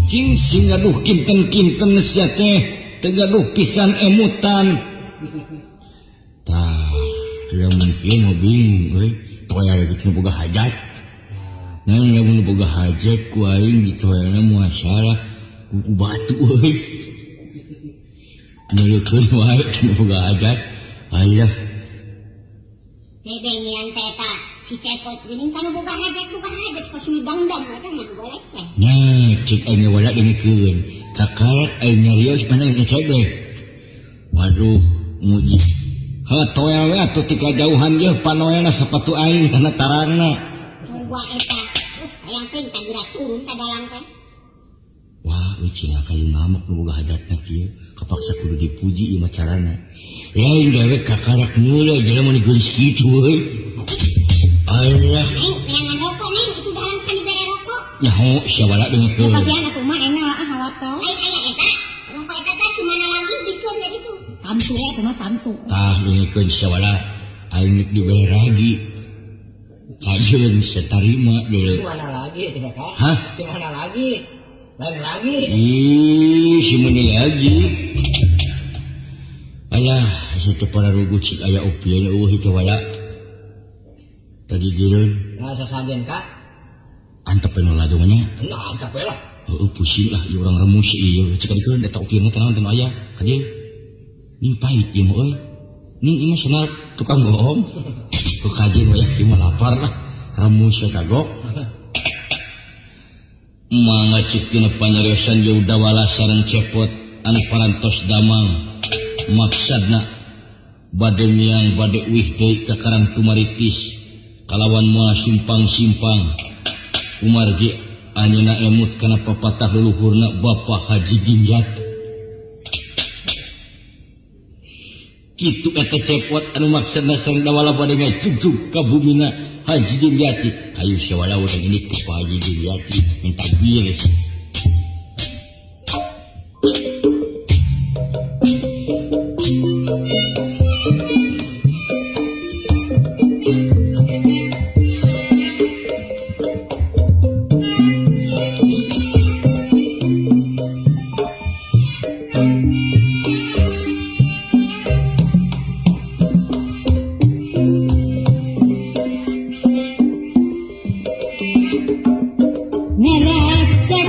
Speaker 4: Cing sing gaduh kinten-kinten sia teh teu gaduh pisan emutan.
Speaker 5: Tah lamun kieu mah bingung euy. Toel kitu boga hajat. Nah lamun boga hajat ku aing ditoelna moal salah ku batu euy. Nuleukeun wae boga hajat. Ayah
Speaker 1: Dede nyian teh eta si Cepot geuning kanu boga hajat kos nu dangdang eta mah golek teh.
Speaker 5: Nah, cek aing wala dengekeun. Kakarak aing nyarios mana ngecek deh. Waduh, muji.
Speaker 4: Heuh toel we atuh ti kajauhan yeuh panoelna sapatu aing kana tarangna.
Speaker 1: Coba eta. Hayang teh tagera turun ka dalang teh.
Speaker 5: Wah, euy cilaka ieu ngamuk nu boga hajatna kieu. Kapaksa kudu dipuji ieu mah carana. Lain dewek kakarak meula jelema nu geulis kitu euy. Alah.
Speaker 1: Neng, neangan rokok neng, itu dalang kan dibere rokok.
Speaker 5: Nyaho sia wala dengekeun.
Speaker 1: Bagian atuh mah enak ah hawato. Lain aya eta. Rokok eta teh sumana lagi bikeun dari itu.
Speaker 6: Samsu ya atuh mah samsu.
Speaker 5: Tah dengekeun sia wala. Aing rek dibere ragi. Kajeun satarima deui.
Speaker 7: Sumana lagi cenah Kak?
Speaker 5: Hah?
Speaker 7: Sumana lagi? Lain lagi.
Speaker 5: Ih, si mana lagi? Alah, satu para rugut cik aya opieun eueuh itu wala. Tadi gireun.
Speaker 7: Nah, sasajen Kak.
Speaker 5: Antep we nu ladungnya.
Speaker 7: Nah, antep we lah.
Speaker 5: Heueuh pusing lah ieu urang remus ieu. Cik dikeun eta opieun teh naon teh aya. Ka dieu. Ning pahit ieu mah euy. Ning ieu mah cenah tukang bohong. Ku kajeun we ieu mah lapar lah. Remus we kagok. Mangga cik dina panyariosan jauh dawala sareng Cepot anu parantos damang maksadna bade miang bade uih deui ka Karang Tumaritis kalawan moal simpang-simpang kumargi anjeunna emut kana papatah leluhurna Bapa Haji Dimyat. Kitu eta Cepot anu maksadna sareng dawala bade ngajugjug ka bumina Haji Dimyati. Ayo sewala urang ini ke Pak Haji Dimyati minta bir.
Speaker 1: Nerek cek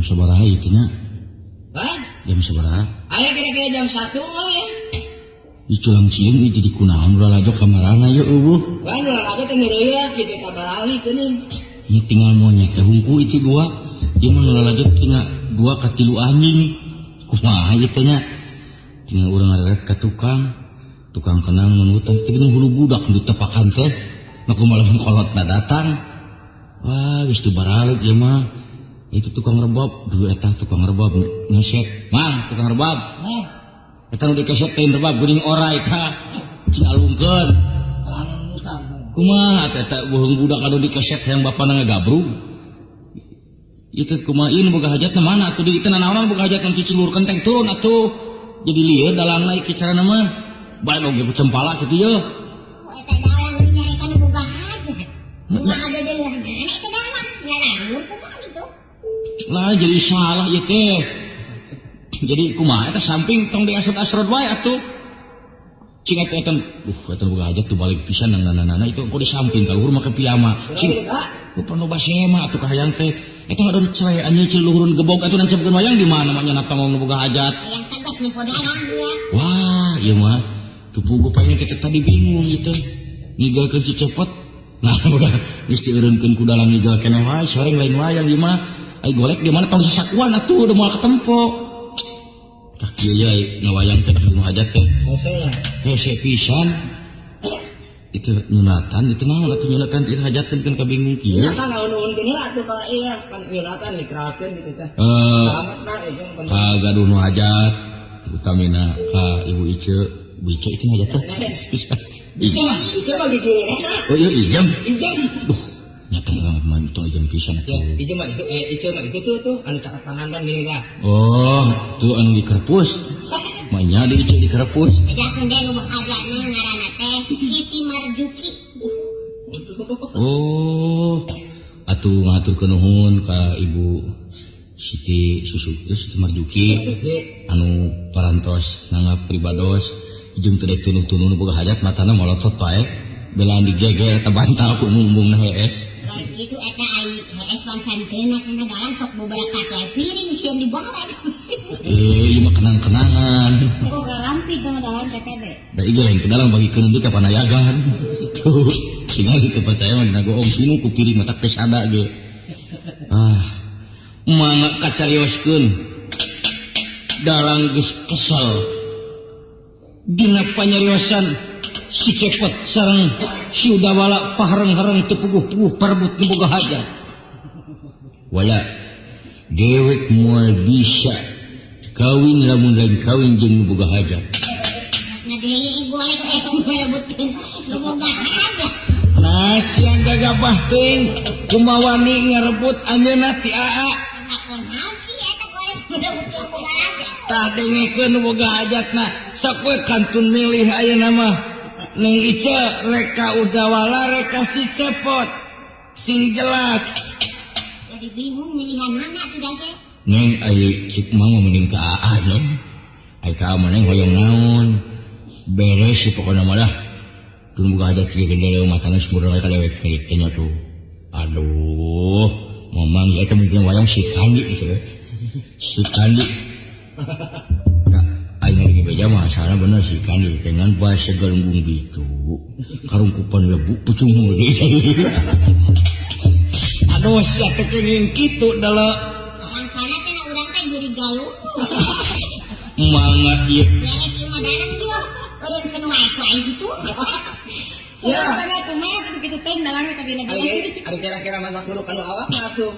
Speaker 4: sabaraha ieu teh nya?
Speaker 7: Hah?
Speaker 4: Jam sabaraha?
Speaker 7: Aya kira-kira jam 1 we.
Speaker 4: Ieu culang cieung ieu jadi kunaon ulah lajok kamarana ieu eueuh.
Speaker 7: Wah, ulah lajok teh ngeureuyeuh kitu ka balali geuning.
Speaker 4: Nya tinggal monyet teh hungku itu dua. Ieu mah ulah lajok tinggal 2 ka 3 anjing. Kumaha ieu teh nya? Tinggal urang ngareret ka tukang. Tukang kenang nunutang teh geuning hulu budak nu ditepakan teh. Nu kumaha kolotna datang. Wah, geus teu baraleuk ieu mah. Itu tukang rebab, dulu eta tukang rebab ngeset. Mang, tukang rebab. Eta nu dikeset teh rebab geuning orai tah. Cialungkeun. Kumaha teh eta beuheung budak anu dikeset hayang bapana ngagabrug. Ieu teh kumaha ieu nu boga hajatna mana atuh di teu nanaonan boga hajat nu cicilur kenteng turun atuh. Jadi lieur dalangna ieu carana mah. Bae oge ku cempala kitu ye.
Speaker 1: Eta dalang nu nyarekan boga hajat. Kumaha deuleuh mana eta dalang ngalangur kumaha gitu.
Speaker 4: Lah jadi salah ieu teh. Jadi kumaha eta samping tong diasrot-asrot wae atuh. Cing eta eta eta boga hajat tuh balik pisan nang nanana itu engko di samping ka luhur make piyama. Cing ku perlu basema atuh kahayang teh. Eta ngadon cerai anjeun cil luhurun gebog atuh nancebkeun wayang di mana mah nya tong nu boga hajat.
Speaker 1: Hayang tegas nu podaran ya.
Speaker 4: Wah, ieu mah tuh puguh pengen kita tadi bingung gitu. Ngigalkeun si cepot. Nah, boga geus dieureunkeun ku dalang ngigal keneh wae soreng lain wayang ieu mah. Ai golek di mana tong sasakuan atuh udah moal ketempo. Tah kieu ye ngawayang teh nu hajat teh.
Speaker 7: Hese.
Speaker 4: Hese pisan. Itu nyunatan itu naon atuh nyunatan itu hajat teh kan kabingung kieu.
Speaker 7: Nyunatan naon-naonkeun heula atuh ka ieu pan nyunatan dikeralkeun kitu teh. Salametna ieu
Speaker 4: ka gaduh nu hajat utamina ka Ibu Ice. Ibu Ice itu hajat teh.
Speaker 7: Ice Ice mah gigireun.
Speaker 4: Oh iya ijem.
Speaker 7: Ijem.
Speaker 4: Duh. Nyata banget mah itu ijem pisan atuh.
Speaker 7: Ya, ijem mah itu ice mah itu tuh anu cakat pangantan gini lah.
Speaker 4: Oh, tuh anu dikerpus. Manya di ice dikerpus.
Speaker 1: Bejakeun deui nu hajatna ngaranna teh Siti Marjuki.
Speaker 4: Oh, atuh ngaturkeun nuhun ka Ibu Siti Susu Siti Marjuki anu parantos nanggap pribados jeung teu dek tunuh-tunuh nu boga hajat matana molotot wae. Belaan digeger eta bantal ku mumbungna hees.
Speaker 1: Lain kitu eta ai hees wansanteuna cenah dalang sok beberapa wae piring sieun dibawa.
Speaker 4: Ieu mah kenang-kenangan.
Speaker 1: Boga ramping sama dalang TPB.
Speaker 4: Da ieu lain ke dalang bagikeun deui ka panayagan. Tuh, tinggal kitu percaya mah dina goong sinu ku piring mata geus ada ge. Ah, mangga kacarioskeun. Dalang geus kesel. Dina panyariosan si cepot sareng si Udawala pahareng-hareng teu puguh-puguh parebut nu boga hajat. Wala dewek moal bisa kawin lamun lain kawin jeung nu boga hajat.
Speaker 1: Nah deui golek eta merebutkeun nu boga hajat.
Speaker 4: Nah siang gagabah teuing kumawani ngarebut anjeunna ti aa. Tah dengekeun nu boga hajatna sok we kantun milih ayeuna mah. Neng Ice reka Udawala reka si cepot sing jelas.
Speaker 1: Jadi bingung milihan mana tuh teh.
Speaker 4: Neng ai cik mah mending ka aa neng. Ai ka maneh hoyong naon. Beres sih pokona mah lah. Tun boga hajat ge gede matana sumur ka dewek teh nya tuh. Aduh, mamang ieu teh mungkin wayang si Kandi sih. Si Kandi. Nah, aing lagi beja mah salah bener si Kandi dengan bahasa galunggung gitu. Karungkupan lebu pucung deui. Aduh, sia teh kenging kitu dala.
Speaker 1: Orang sana teh urang teh jadi galunggung.
Speaker 4: Mangga ieu.
Speaker 1: Beres ieu mah darang ieu. Eureunkeun wae ku aing kitu.
Speaker 7: Ya.
Speaker 1: Kitu teh dalangna ka dina
Speaker 7: ge. Ari kira-kira masak buruk anu awak mah atuh.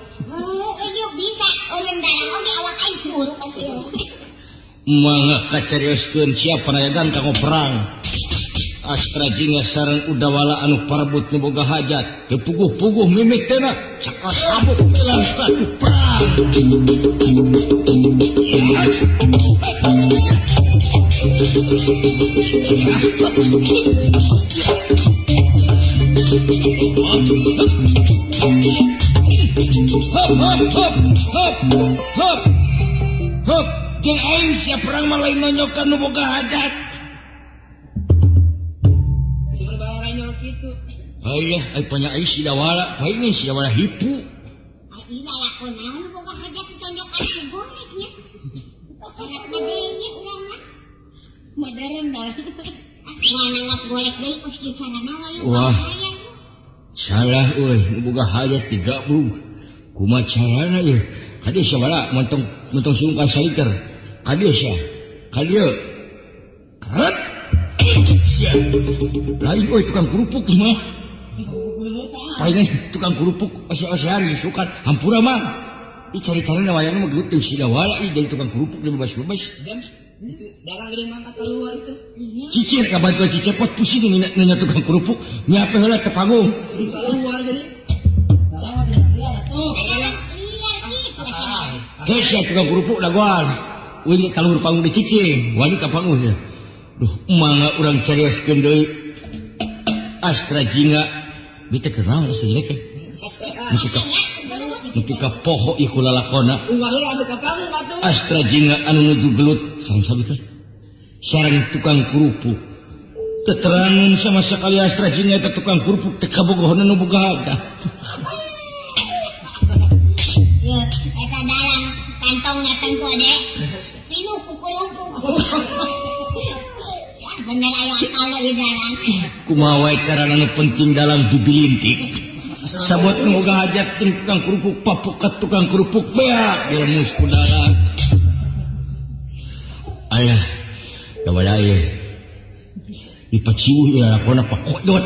Speaker 1: Ieu bisa eureun dalang oge awak aing buruk atuh.
Speaker 4: Mangga kacarioskeun siap panayagan kanggo perang. Astra Jingga sareng Udawala anu parebut nu boga hajat. Teu puguh-puguh mimik teh na cakar sabuk dalam satu perang. Hop hop hop hop hop hop. Jeung aing sia perang mah lain nonyokan nu boga hajat. Ayah, ay panya ay si Dawala, painin si Dawala hipu.
Speaker 1: Ay Ieu lalakon naon boga hajat ditonjokan ku golek nya. Enak ngadenge urang mah. Modern dah. Moal nanggap golek deui kos kieu carana wae.
Speaker 5: Wah. Salah euy, nu boga hajat digabrug. Kumaha carana ieu? Kadieu sabaraha montong montong sulung ka saliter. Kadieu sia. Kadieu. Keret. Sia. Lain euy tukang kerupuk mah. Palingan tukang kerupuk ose-osean disukan hampura mah. Ih cari-carina wayangna mah gelut deui si dawala ih jadi tukang kerupuk dia bebas-bebas.
Speaker 7: Dagang gede mangkat keluar itu.
Speaker 5: Cicir ka bantuan cicepot pusing nanya tukang kerupuk nyape heula teu panggung.
Speaker 7: Keluar gede.
Speaker 5: Geus sia tukang kerupuk dagoan. Uing ka luhur panggung dicicing, wani ka panggung sia. Duh, mangga urang carioskeun deui. Astra Jingga bi teh keur naon asa jelek teh. Nepi ka poho ieu ku lalakona. Astra Jingga anu nuju gelut sareng sabi teh. Sareng tukang kerupuk. Keterangan sama sekali Astra Jingga eta tukang kerupuk teh kabogohna nu boga hajat.
Speaker 1: Eta dalang kantongna tengko de. Pinuh ku kerupuk. Bener aya akal ieu dalang.
Speaker 5: Kumaha wae carana nu penting dalang dibilintik. Sabot nu boga hajat jeung tukang kerupuk papukat tukang kerupuk beak dilemus ku dalang. Ayah, dawala ieu. Dipaciuh ieu lalakona pakodot.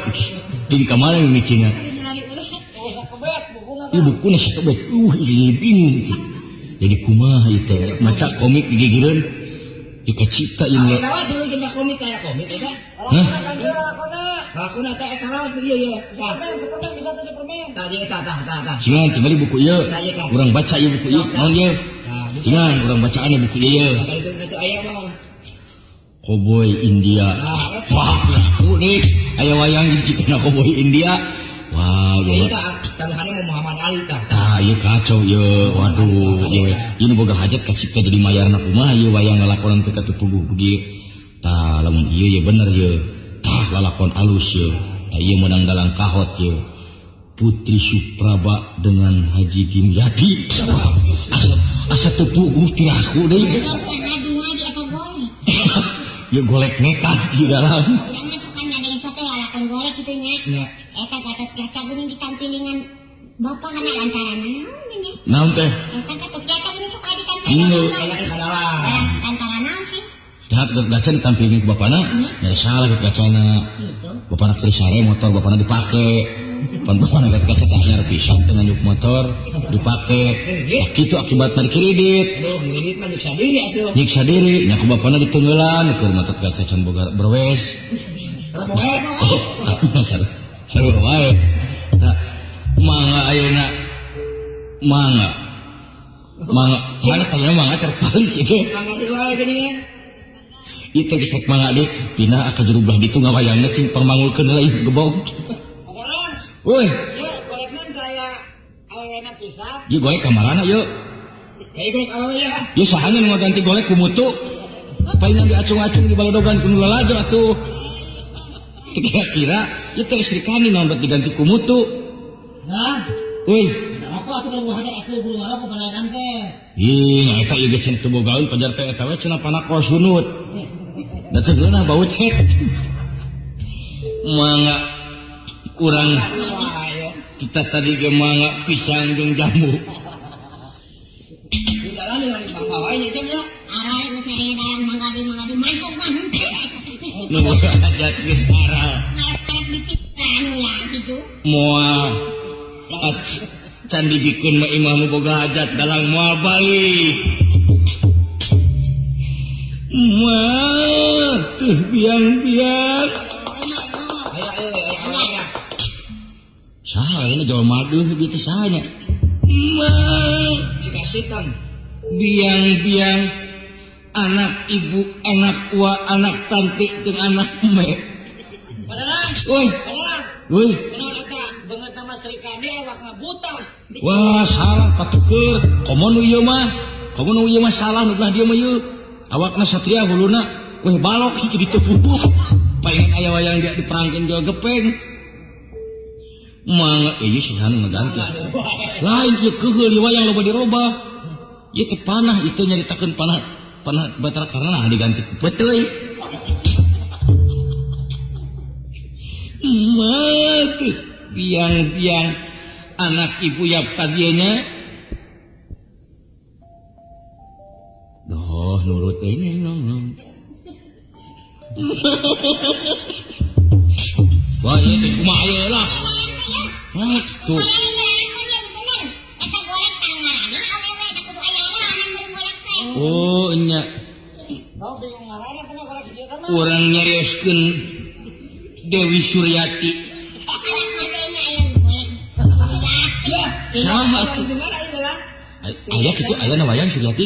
Speaker 5: Ting ka mana mimitina? Ieu bukuna sakebet. Ieu bingung. Jadi kumaha ieu teh? Maca komik digigireun. Dikacipta ieu mah.
Speaker 7: Eta dulu jeung komik aya komik eta.
Speaker 5: Hah?
Speaker 7: Lakona teh eta laos ieu ieu. Tah. Tah ieu tah tah tah.
Speaker 5: Cingan tingali buku ieu. Urang baca ieu buku ieu. Naon ieu? Cingan urang bacaan buku ieu. Koboi India. Wah, laku nih. Aya wayang di kitu koboi India. Wah, ieu
Speaker 7: taruhanna Muhammad Ali tah.
Speaker 5: Tah, ieu kacau ieu. Waduh, ieu. Ieu nu boga hajat kacipta jadi mayarna kumaha ieu wayang lalakonan teh katutubuh begieu. Tah, lamun ieu ye bener ieu. Tah, lalakon alus ieu. Tah ieu meunang dalang kahot ieu. Putri Supraba dengan Haji Dimyati. Asa teu puguh tiraku deui. Ieu golek nekat di dalam.
Speaker 1: Urang mah suka ngadeng sate lalakon golek kitu nya. Eta Gatot Kaca geuning ditampilingan bapak kana lantaran naon nya?
Speaker 5: Naon teh?
Speaker 1: Eta Gatot Kaca geuning suka ditampilingan. Lantaran naon sih?
Speaker 5: Tah Gatot Kaca ditampilingan ku bapana? Nya salah Gatot Kacana. Bapana keur sare motor bapana dipake. Pan bapana Gatot Kaca teh anyar pisan teh nganyuk motor dipake. Tah kitu akibatna dikredit.
Speaker 7: Aduh, kredit mah nyiksa diri atuh.
Speaker 5: Nyiksa diri, nya ku bapana diteungeulan keur Gatot Kaca can boga berwes. Sarua wae. Tah mangga ayeuna mangga. Mangga mana kayana mangga terpalik ieu.
Speaker 7: Mangga deui wae geuning.
Speaker 5: Ieu teh geus rek mangga deui pindah ka jero belah ditu ngawayangna cing pangmangulkeun heula ieu gebog. Woi.
Speaker 7: Ieu golekna saya awewena pisan.
Speaker 5: Ieu golek ka marana ieu?
Speaker 7: Ieu golek awewe ieu.
Speaker 5: Ieu saha nu ngaganti golek ku mutu? Palingan diacung-acung di balodogan ku nu lalajo atuh. Kira-kira ieu teh Sri Kandi naon bet diganti ku mutu.
Speaker 7: Nah,
Speaker 5: euy,
Speaker 7: apa atuh kalau hajar aku buru ngarokok palaenan teh.
Speaker 5: Ih, nya eta ieu ge cenah teu bogaeun pajar teh eta we cenah panakol sunut. Da teu geunah bau cek. Mangga urang kita tadi ge mangga pisang jeung jambu.
Speaker 7: Di dalam dengan mangga wae nya nya.
Speaker 1: Arah geus ngareng dalam mangga di mangga di mangkok mah henteu.
Speaker 5: Nu boga hajat geus aral.
Speaker 1: Ngarep-ngarep diciptaan ulah kitu.
Speaker 5: Moal can dibikeun mah imah nu boga hajat dalang moal balik. Moal teuh biang-biang. Saha ini Jawa Maduh gitu sahanya. Moal
Speaker 7: sikasitan
Speaker 5: biang-biang anak ibu, anak ua, anak tante jeung anak me. Woi. Woi. Wah, salah patuker. Komo nu ieu mah. Komo nu ieu mah salah nu belah dieu mah ieu. Awakna satria huluna weh balok hiji ditepupuh. Palingan aya wayang dia diperangkeun jeung gepeng.
Speaker 4: Mangga ieu si anu ngaganti. Lain ieu keuheul ieu wayang loba dirobah. Ieu teh panah itu nyaritakeun panah panah Batara Karna diganti ku peuteuy. Mati biang-biang anak ibu yap tadinya. Doh nurut ini nong. Wah ieu teh kumaha ieu lah. Nah, tuh. Oh nya. Urang nyarioskeun Dewi Suryati. Saha atuh? Aya kitu aya na wayang Suryati.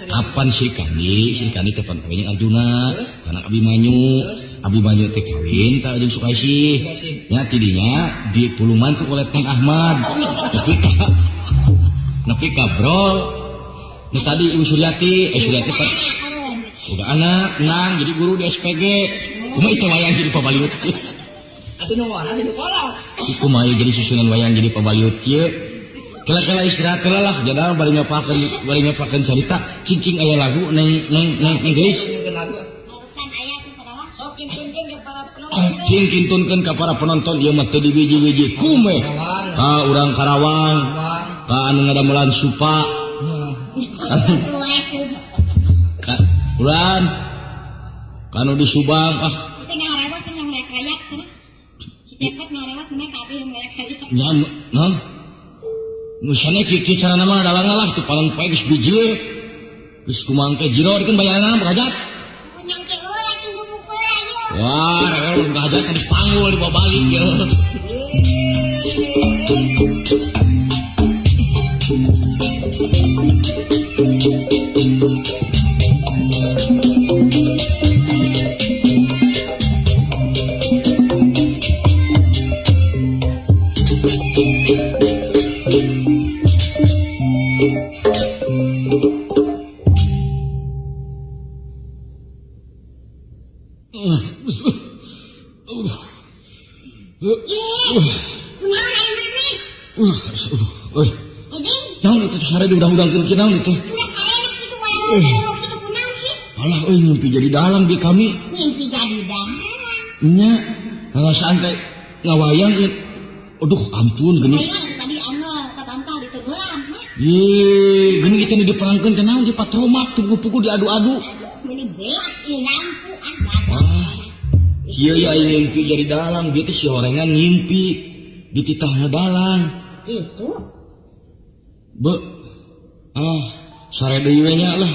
Speaker 4: Kapan Sri Kandi? Sri Kandi teh pan kawin Arjuna, kana Abimanyu. Abimanyu teh kawin ka jeung Sukaisih. Nya tidinya di puluman ku oleh Kang Ahmad. Nepi ka brol. Nu tadi Ibu Suryati, Suryati pan udah anak, nang jadi guru di SPG. Cuma itu wayang jadi pabaliut.
Speaker 7: Atuh nu ngora di kolot.
Speaker 4: Iku mah jadi susunan wayang jadi pabaliut kieu. Kela-kela istirahat heula lah, jadal bari nyopakeun carita, cing-cing aya lagu neng neng neng geus. Cing kintunkeun ka para penonton ieu mah teu dibiji-wiji kume. Ka urang Karawang, ka anu ngadamelan supa. Ka urang kanu di Subang ah. Nya naon? Misalnya kieu carana mah dalang lah teu palang poe geus bijil. Geus kumaha teh jiro dikeun bayaran hajat. Wah, rewel hajat geus panggul dibawa balik ye. Diudang-udangkeun kieu naon itu? Alah euy ngimpi jadi dalang di kami.
Speaker 1: Ngimpi jadi dalang.
Speaker 4: Nya, ngarasaan teh ngawayang ieu. Aduh ampun geuning.
Speaker 1: Tadi anu katantah ditenggelam.
Speaker 4: Ye, geuning itu nu diperangkeun teh naon di patromak tugu-pugu diadu-adu.
Speaker 1: Meuni beak ieu lampu ah.
Speaker 4: Ah. Kieu ya aing ngimpi jadi dalang, bieu teh si horengan ngimpi dititahna dalang.
Speaker 1: Itu.
Speaker 4: Be ah, sare deui we nya lah.